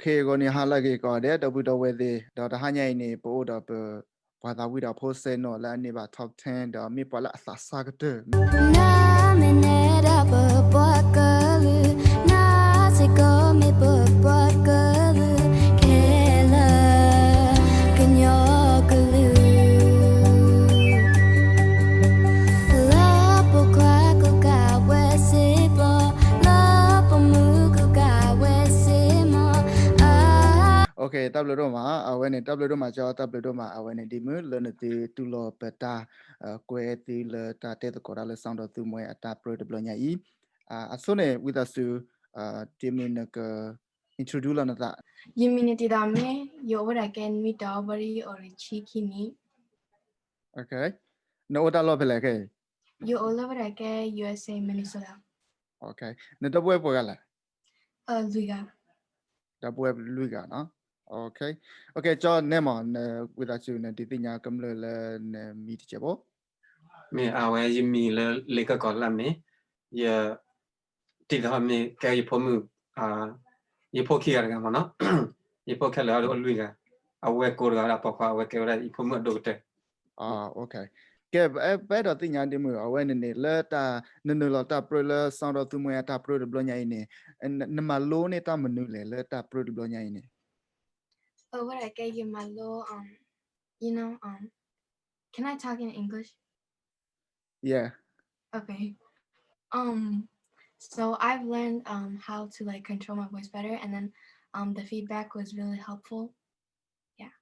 ဂီၤန့ၣ် ဟါလၢအဂ့ၤကိးဂၤဒဲး ဒီပုၢ်ဒီဝဲၢ်သ့ၣ် ဒီးတဟါညါအံၤန့ၣ် ပအိၣ်ဒီးပ ပှၤသးဝံၣ်ဒီးဖိစဲနီၤလၢအန့ၢ်ဘၣ် top ten ဒီးမ့ၢ်ပှၤလၢအသးစၢ်ကတၢၢ် နမ့ၢ်နဲဒၣ်ပပှၤကလုာ်, နစ့ၢ်ကီးမ့ၢ်ပပှၤကလုာ်, ခဲလၢာ် ကညီကလုာ် လၢပခွါကကးဝဲစ့ၢ်ကီး, လၢပမုၢ်ကကးဝဲစ့ၢ်ကီးမး. တၢ်ဘျုးဒိၣ်မး, အဝဲန့ၣ် တၢ်ဘျုးဒိၣ်မးကၠီ, တၢ်ဘျုးဒိၣ်မး အဝဲန့ၣ် ဒ်မုၢ်လၢနသုတူၢ်လိာ်ပတၢ် ကွဲသုလၢတၢ်တဲသကိးတၢ်လၢ စီၤဒီးသူမှဲ အတၢ်ပြၢတဘျီညါအံၤ. အဆိန့ၣ် ဝံသးစူၤ ဒ်မုၢ်နက introduce လီၤနသး. ယမံၤန့ၣ်တံာ်တာ်မ့ၢ်, ယအိၣ်ဝဲဒၣ်ကဲနွံတီၤ ဘၣ်ဒီးယအိၣ်ဒီးဆံခံနံၣ်. နအိၣ်တၢ်လီၢ်ဖဲလဲၣ်ခဲအံၤ. ယအိၣ်လၢဝဲဒၣ်ကဲ U S A Minnesota. နဒီပုၢ်ဝဲၢ်ပှဲၤဂၤလဲၣ်. လွံၢ်ဂၤ. ဒီပုၢ်ဝဲၢ်လွံၢ်ဂၤနီၤ. ကၠီနဲမး ဝံသးစူၤ နဒုးသ့ၣ်ညါကမျၢၢ်လၢနမံၤတစဲးဖိ. မ့ၢ်အဝဲယမံၤလၢလ့ကကီၤလၢ်မ့ၢ်, ယ တံၤသဟီၣ်မ့ၢ်ကဲယဖိမုၣ်, ယဖိခံဂၤတဂၤမ့ၢ်နီၤ, ယဖိခဲလၢာ်အဒိၣ်လွံၢ်ဂၤ, အဝဲကိးတဂၤဝဲဒၣ်ပိာ်ခွါ အဝဲကဲဝဲဒၣ်ယဖိမုၣ်အဒိၣ်ကတၢၢ်. ကဲ ပအဲၣ်ဒိးသ့ၣ်ညါဒ်မုၢ် အဝဲန့ၣ်န့ၣ် လၢတၢ် နနုာ်လီၤတၢ်ပြၢလၢ စီၤဒီးသူမှဲ အတၢ်ပြၢတဘျီညါအံၤန့ၣ် နမၤလိန့ၢ်တၢ်မနုၤလဲၣ် လၢတၢ်ပြၢတဘျီညါအံၤန့ၣ်. အဝဲဒၣ်ကဲယမၤလိ, you know, um, can I talk in English? Yeah. Okay. Um, so I've learned, um, how to, like, control my voice better, and then, um, the feedback was really helpful. Yeah.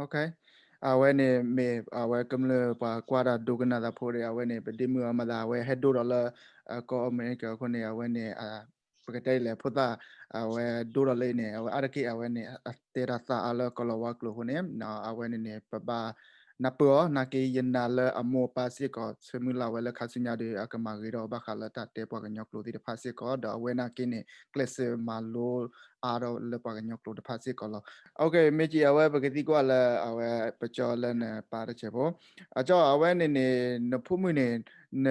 Okay. အဝဲန့ၣ်မ့ၢ်အဝဲကမျၢၢ်ပှၤကွၢ်တၢ်ဒိကနၣ်တၢ်ဖိဒီး အဝဲန့ၣ် ပဒ့မုၢ်အီၤမၤသး အဝဲဟဲဒိၣ်ဒီးလၢ ကီၢ်အမဲရကၤအဃိန့ၣ် အဝဲန့ၣ် ပကတဲလဲၣ် ဖိသၣ် အဝဲဒိၣ်ဒီးလၢအံၤန့ၣ် အဝဲအါတက့ၢ် အဝဲန့ၣ် အတဲတၢ်သးအါလၢကီၢ်လီၤဝါကျိာ်အဃိန့ၣ် အဝဲန့ၣ်န့ၣ် ပဘၣ်နၢ်ပၢၢ်အီၤ နာ်က့ ယနာ်လၢအမိၢ်အပၢ်စ့ၢ်ကီး ဆၢမုၢ်လၢ်ဝဲလၢခါဆူညါဒီး အကမၤဂ့ၤထီၣ်ဘၣ်ဃးလၢတၢ်တဲပှၤကညီကျိာ်သ့ၣ်တဖၣ်စ့ၢ်ကီး ဒီးအဝဲနာ်က့န့ၣ် ကျဲးစၢးမၤလိအါထီၣ်လၢပှၤကညီကျိာ်တဖၣ်စ့ၢ်ကီးလီၤ. Okay, မ့ၢ်က့ အဝဲပကသံကွၢ်လၢ အဝဲပကၠီလၢနပၢ်တစဲးဖိ. အကၠီ အဝဲန့ၣ်န့ၣ် နဖိမုၣ်န့ၣ် န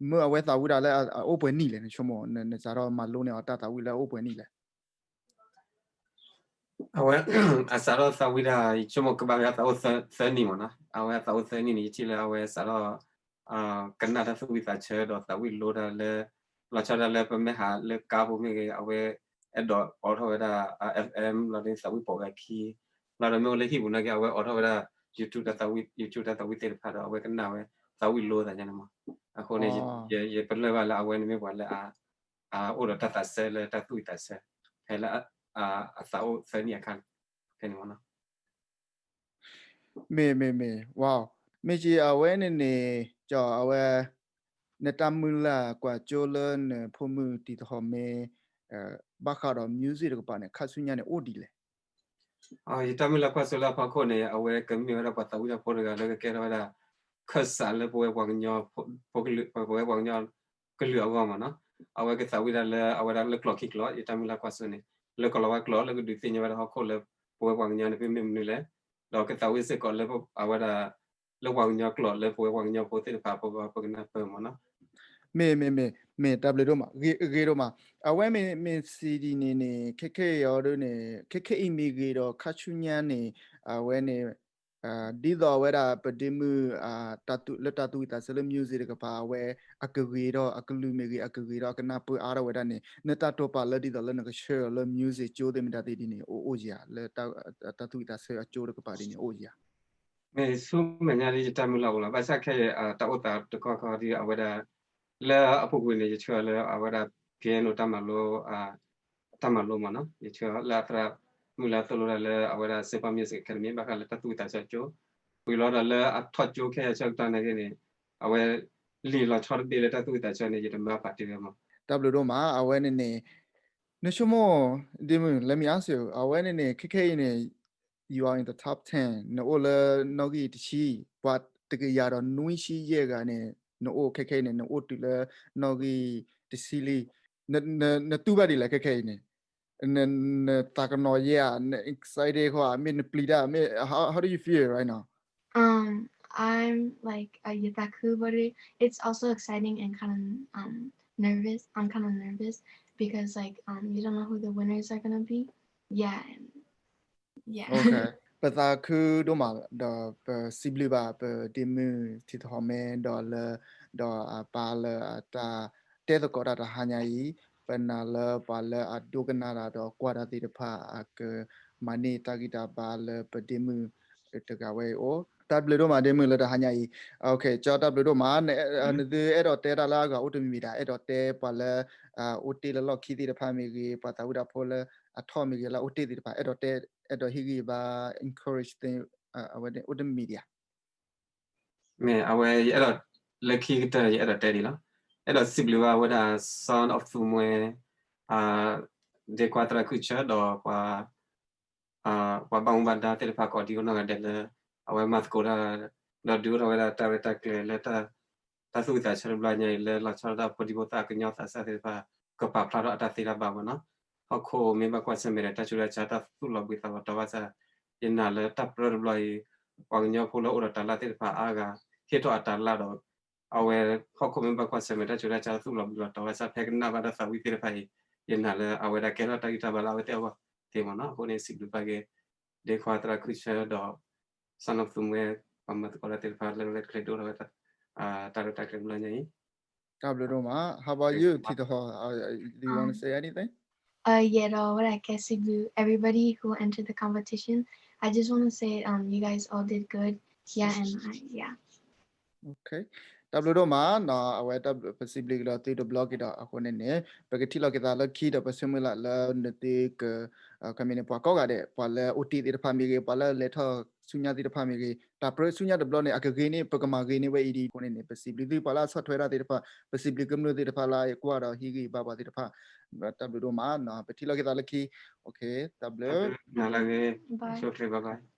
မၢအဝဲသးဝံၣ်တၢ်လၢအအိၣ်ပှဲၤနံၣ်လဲၣ် နဆိကမိၣ် နစးထီၣ်မၤလိန့ၢ်အီၤတၢ်သးဝံၣ်လၢအအိၣ်ပှဲၤနံၣ်လဲၣ်. အဝဲ အစးထီၣ်သးဝံၣ်တၢ် ယဆိကမိၣ်ကဘၣ်ဝဲအသးအိၣ်သၢနံၣ်မ့ၢ်နီၤ. အဝဲအသးအိၣ်သၢနံၣ်န့ၣ် ယထံၣ်လၢအဝဲစးထီၣ် ကနၣ်တၢ်သူၣ်ဝံၣ်သးဆၢဒီးသးဝံၣ်လိတၢ်လၢ လီၤဆီဒၣ်တၢ်လၢပမ့ၢ်ဟးလၢကါပူၤမ့ၢ်ဂ့ၤ အဝဲအဲၣ်ဒိးအိးထီၣ်ဝဲဒၣ် F M လီၤဒီးသးဝံၣ်ပိာ်ဝဲအခံ လီၤဒီးမ့ၢ်အိၣ်လၢဟံၣ်ပူၤနာ်က့ အဝဲအိးထီၣ်ဝဲဒၣ် YouTube တၢ်သးဝံၣ် YouTube တၢ်သးဝံၣ်သ့ၣ်တဖၣ်ဒီး အဝဲကနၣ်ဝဲသးဝံၣ်လိသးန့ၣ်မး. အဃိန့ၣ် ယပလၢၢ်ဘၣ်လၢအဝဲန့ၣ်မ့ၢ်ပှၤလၢ အအိၣ်ဒီးတၢ်သးဆၢလၢတၢ်သူၣ်ဝံၣ်သးဆၢ ဖဲလၢ အသးအိၣ်သၢနံၣ်အခါန့ၣ်မ့ၢ်နီၤ. မ့ၢ် မ့ၢ် မ့ၢ် wow, မ့ၢ်က့ အဝဲန့ၣ်န့ၣ် ကၠီ အဝဲ နတၢ်မုၢ်လၢ်ကွၢ်စိလၢနဖိမုၣ်တံၤသဟီၣ်မ့ၢ် ဘၣ်ဃးဒီး music တကပၤန့ၣ် ခါဆူညါန့ၣ် အိၣ်ဒ်လဲၣ်. ယတၢ်မုၢ်လၢ်ကွၢ်စိလၢအဖီခိၣ်န့ၣ် အဝဲကမ့ၢ်ဝဲဒၣ်ပှၤသးဝံၣ်တၢ်ဖိတဂၤလၢကကဲထီၣ်ဝဲဒၣ် ခၢၣ်စးလၢပဝဲပှၤကညီ ပဝဲပှၤကညီကလုာ်အဂီၢ်မ့ၢ်နီၤ. အဝဲကသးဝံၣ်တၢ်လၢအဝဲဒၣ်လၢကျိာ်ခံကျိာ် ယတၢ်မုၢ်လၢ်ကွၢ်စိန့ၣ် လၢကီၢ်လီၤဝါကျိာ် လၢကဒုးသ့ၣ်ညါဝဲဒၣ်ဟီၣ်ခိၣ်လၢ ပဝဲပှၤကညီန့ၣ် မ့ၢ်မနုၤလဲၣ်, ဒီးကသးဝံၣ်စ့ၢ်ကီးလၢအဝဲဒၣ် လၢပှၤကညီကျိာ်လၢပဝဲပှၤကညီဖိသ့ၣ်တဖၣ်အဖီခိၣ် ပကနၢ်ပၢၢ်မ့ၢ်နီၤ. မ့ၢ် မ့ၢ် မ့ၢ် မ့ၢ် တၢ်ဘျုးဒိၣ်မး ဂ့ၤဒိၣ်မး. အဝဲမ့ၢ် မ့ၢ် C D န့ၣ်န့ၣ် ခဲခဲအံၤအီၤဒ်န့ၣ် ခဲခဲအံၤမ့ၢ်ဂ့ၤဒီးခါဆူညါန့ၣ် အဝဲန့ၣ် ဒ်သိးအဝဲဒၣ်ပဒ့မုၢ် လၢတၢ်သူၣ်ဝံၣ်သးဆၢလၢ music တကပၤ အဝဲအကဂ့ၤထီၣ် အကလုၢ်မ့ၢ်ဂ့ၤ အကဂ့ၤထီၣ် အကနၢ်ပၢၢ်အါထီၣ်ဝဲဒၣ်န့ၣ် နတၢ်တိာ်ပာ်လၢဒ်သိးလၢနကဆှၢအီၤလၢ music ကၠိသ့ၣ်မတၤသ့ၣ်ဒ်န့ၣ် အိၣ်အိၣ်ဧါ လၢတၢ်သူၣ်ဝံၣ်သးဆၢအကၠိတကပၤဒ်န့ၣ် အိၣ်ဧါ. မ့ၢ်ဆူမဲာ်ညါဒ်ယတၢ်မုၢ်လၢ်အိၣ်လီၤ. ဘၣ်ဆၣ်ခဲအံၤ တၢ်အိၣ်သးတခီခီဒ်အဝဲဒၣ် လၢအပူၤကွံာ်န့ၣ် ယဆှၢလၢအဝဲဒၣ် piano တၢ်မၤလိ တၢ်မၤလိမ့ၢ်နီၤ. ယဆှၢလၢအသရၣ်မုၣ်လၢအသိၣ်လိတၢ်လၢအဝဲဒၣ် Saint Paul Music Academy ဘၣ်ဃးလၢတၢ်သူၣ်ဝံၣ်သးဆၢအကၠိ ဝံၤလီၤဒီးလၢအထီၣ်ကၠိခဲအံၤဆၢကတီၢ်န့ၣ်ဂ့ၤန့ၣ် အဝဲလံာ်လီၤဆီတဘ့ၣ်လၢတၢ်သူၣ်ဝံၣ်သးဆၢန့ၣ် ယတမၤပာ်တ့ၢ်ဝဲမး. တၢ်ဘျုးဒိၣ်မး အဝဲန့ၣ်န့ၣ် နဆိကမိၣ် ဒ်မုၢ် let me ask you အဝဲန့ၣ်န့ၣ် ခဲခဲအံၤန့ၣ် you are in the top ten နအိၣ်လၢနီၣ်ဂံၢ်တဆံ ပှၤတကယၤဒီးနွံဆံယဲၢ်ဂၤန့ၣ် နအိၣ်ခဲခဲအံၤန့ၣ် နအိၣ်တုၤလၢနီၣ်ဂံၢ်တဆံလံ နတူၢ်ဘၣ်ဒ်လဲၣ်ခဲခဲအံၤန့ၣ် နသးကနီၤယဲၢ်ဧါ န excited ဃီဧါ မ့ၢ်နပျံၤတၢ် မ့ၢ် how, how do you feel right now? Um, I'm like, uh, ယသးခု but it, it's also exciting and kind of, um, nervous. I'm kind of nervous because, like, um, you don't know who the winners are gonna be. yeah, and yeah. ပသးခုဒိၣ်မး ဒီးပစံးဘျုးဘၣ်ပဒ့မုၣ်ထံသဟီၣ်မဲဒီးလၢ ဒီးအပၢ်လၢအတၢ်တဲသကိးတၢ်တဟါညါအံၤ, ပနာ်လၢပှၤလၢအဒိကနၣ်တၢ်ဒီးကွၢ်တၢ်သ့ၣ်တဖၣ် အကမၤန့ၢ်တၢ်ဂံၢ်တၢ်ဘါလၢပဒ့မုၣ်တဂၤဝဲအံၤအိၣ်. တၢ်ဘျုးဒိၣ်မးဒ့မုၣ်လၢတဟါညါအံၤ, ကၠီတၢ်ဘျုးဒိၣ်မး, နသုအဲၣ်ဒိးတဲတၢ်လၢအဂၤအိၣ်တမံၤမံၤဒၣ်, အဲၣ်ဒိးတဲပှၤလၢ အိၣ်တ့ၢ်လၢလီၢ်ခံသ့ၣ်တဖၣ်မ့ၢ်ဂ့ၤ, ပှၤသးဝံၣ်တၢ်ဖိလၢအထီၣ်မ့ၢ်ဂ့ၤ လၢအအိၣ်တ့ၢ်သ့ၣ်တဖၣ် အဲၣ်ဒိးတဲ, အဲၣ်ဒိးဟ့ၣ်ဂံၢ်ဘါ encourage သ့ၣ် အဝဲန့ၣ်အိၣ်တမံၤမံၤဒံးဧါ. မ့ၢ်အဝဲယအဲၣ်ဒိး လၢခံကတၢၢ်ယအဲၣ်ဒိးတဲဒ်လီၤ. အဲၣ်ဒိးစံးဘျုးဘၣ်ဝဲဒၣ် Son of Thumwe, ဒ့ခွါသရၣ်ခုၣ်ဆၢဒီး ပှၤဘၣ်မူဘၣ်ဒါသ့ၣ်တဖၣ်ကိးဒံကိးနီၢ်ဂၤဒဲးလၢ အဝဲမၤသကိးတၢ် ဒီးဒုးအိၣ်ထီၣ်ဝဲဒၣ်တၢ်ရဲၣ်တၢ်ကျဲၤလၢ တၢ်သူၣ်ဝံၣ်သးဆၢတဘျီညါအံၤ လၢလီၤဆီဒၣ်တၢ်ဖိဒံဖိသၣ်အကညီသးစၢ်သ့ၣ်တဖၣ် ကပာ်ဖျါထီၣ်အတၢ်သ့တၢ်ဘၣ်ဝဲနီၤ. ဟီၣ်ခိၣ်မ့ၢ်ဘၣ်ကွၢ်ဆၢၣ်မဲာ်ဒီးတၢ်ဆူးတၢ်ဆါတၢ်သူၣ်လီၤဘှံးသးလီၤတီၤဘၣ်ဆၣ်, ယနာ်လၢတၢ်ပြၢတဘျီအံၤ ပှၤကညီဖိလၢအိၣ်ဒီးတၢ်လၢ်သ့ၣ်တဖၣ်အါဂၤ ဟ့ၣ်ထီၣ်အတၢ်လၢ်ဒီး အဝဲ ဟီၣ်ခိၣ်မ့ၢ်ဘၣ်ကွၢ်ဆၢၣ်မဲာ်တၢ်ဆူးတၢ်ဆါတၢ်သူၣ်လီၤဘှံးလီၤတီၤဘၣ်ဆၣ် ဖဲကနၣ်ဘၣ်တၢ်သးဝံၣ်သ့ၣ်တဖၣ်အံၤ ယနာ်လၢအဝဲဒၣ်ကဲထီၣ်တၢ်ဂံၢ်တၢ်ဘါလၢအဝဲသ့ၣ်အဂီၢ်သ့မ့ၢ်နီၤ. အဃိန့ၣ် စံးဘျုးဘၣ်က့ၤ ဒ့ခွါသရၣ်ခုၣ်ဆၢဒီး Son of Thumwe ပှၤမၤသကိးတၢ်သ့ၣ်တဖၣ်လၢလၢကျဲကျဲဒိၣ်ထီၣ်ဝဲ တၢ်ရဲၣ်တၢ်ကျဲၤတဘျီညါအံၤ. တၢ်ဘျုးဒိၣ်မး. How about you, ထံသဟီၣ်, do you want to say anything? ယအဲၣ်ဒိးဝဲဒၣ်ကဲစံးဘျုး everybody who entered the competition. I just want to say, um, you guys all did good. Yeah, and I, yeah. တၢ်ဘျုးဒိၣ်မး, အဝဲတၢ်ဘျုးပစံးဘျုးက့ၤလီၤသုတဘျီက့ၤဒီး အဃိန့ၣ်န့ၣ် ပကထံၣ်လိာ်က့ၤသးလၢခံဒီး ပဆၢမုၢ်လၢ်လၢနသုက ခီမ့ၢ်န့ၣ် ပှၤကိးဂၤဒဲး ပှၤလၢအိၣ်တ့ၢ်သ့ၣ်တဖၣ်မ့ၢ်ဂ့ၤ, ပှၤလၢလဲၤထီၣ်ဆူညါသ့ၣ်တဖၣ်မ့ၢ်ဂ့ၤ, တၢ်ပြၢဆူညါတဘျီန့ၣ် အကဂ့ၤန့ၢ် ပကမၤဂ့ၤန့ၢ်ဝဲအံၤဒံးအဃိန့ၣ်န့ၣ် ပစံးဘျုးသုပှၤလၢအဆီၣ်ထွဲတၢ်သ့ၣ်တဖၣ်, ပစံးဘျုးကမျၢၢ်သ့ၣ်တဖၣ်လၢအကွၢ်ဒီးဟ့ၣ်ဂံၢ်ဘါပှၤသ့ၣ်တဖၣ်, တၢ်ဘျုးဒိၣ်မး, ပထံၣ်လိာ်က့ၤသးလၢခံ, တၢ်ဘျုး, နၤလၢအဂ့ၤ, bye bye.